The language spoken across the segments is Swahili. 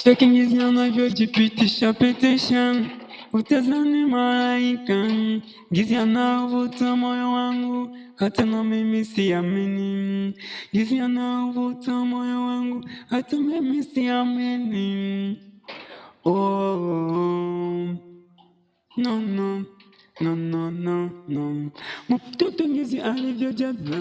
Cheki jinsi anavyojipitisha pitisha, utazani malaika, jinsi anavuta moyo wangu, hata na mimi siamini. Jinsi anavuta moyo wangu, hata mimi siamini. Oh, no, no. No, no, no, no. Mtoto jinsi alivyojaza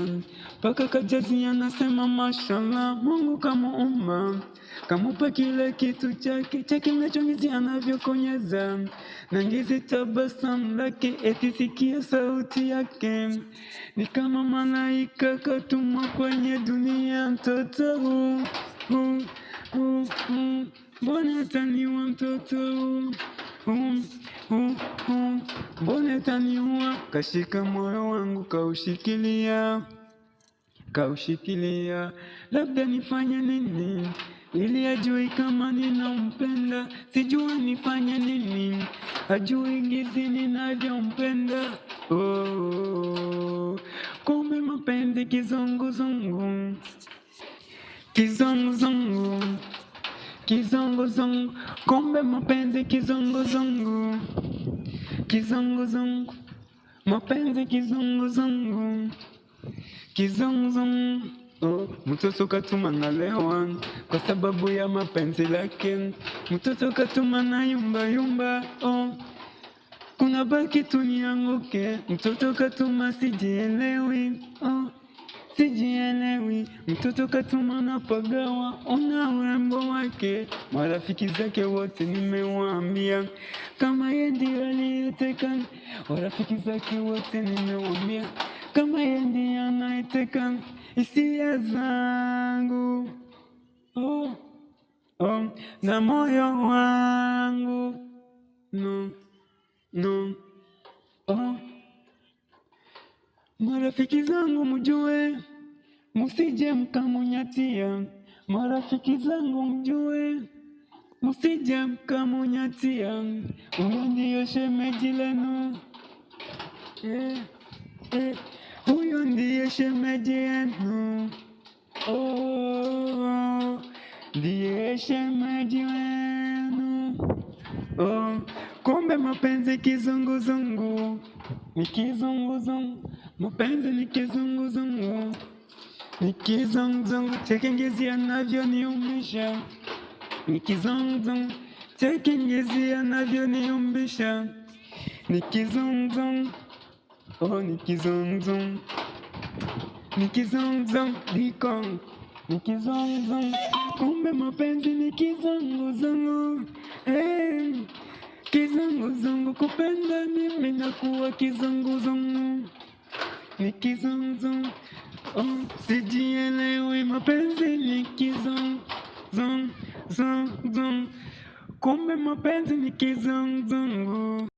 mpaka kajazi anasema mashallah, Mungu kamuumba kamupa kile kitu chake chake nacho jinsi anavyokonyeza na jinsi tabasamu lake, eti sikia sauti yake ni kama malaika katumwa kwenye dunia. Mtoto huu huu huu huu, mbona taniwa mtoto huu huu huu huu, mbona taniua? Kashika moyo wangu kaushikilia, kaushikilia, labda nifanye nini ili ajui kama ninampenda, sijui nifanye nini, ajui jinsi ninavyompenda. Oh, kumbe mapenzi kizunguzungu, kizunguzungu, kizunguzungu, kumbe mapenzi kizunguzungu, kizunguzungu, mapenzi kizunguzungu, kizunguzungu. Oh, mtoto katuma nalewa kwa sababu ya mapenzi lake, mtoto katuma na yumba yumba. Oh, kuna baki tu nianguke, mtoto katuma sijielewi. Oh, sijielewi, mtoto katuma na pagawa, ona urembo wake, marafiki zake wote nimewaambia kama yeye ndiye aliyeteka, marafiki zake wote nimewaambia kama yeye ndiye anayeteka hisia zangu, oh, oh, na moyo wangu no, no, oh. Marafiki zangu mjue, musije mkamunyatia. Marafiki zangu mjue, musije mkamunyatia. Huyo ndiyo shemeji lenu, eh, eh. Huyo ndiye shemeji yenu, oh, ndiye shemeji wenu. Oh, kumbe mapenzi kizunguzungu, ni kizunguzungu, mapenzi ni kizunguzungu, ni kizunguzungu. Cheki jinsi anavyoniumbisha, ni kizunguzungu. Cheki jinsi anavyoniumbisha, ni kizunguzungu, oh, ni kizunguzungu, ni kizunguzungu, dikong, ni kizunguzungu. Kumbe mapenzi ni kizunguzungu, eh. Kizunguzungu kupenda mimi nakuwa kizunguzungu, ni kizunguzungu. Oh, sijielewi mapenzi ni kizunguzungu, kumbe mapenzi ni kizunguzungu.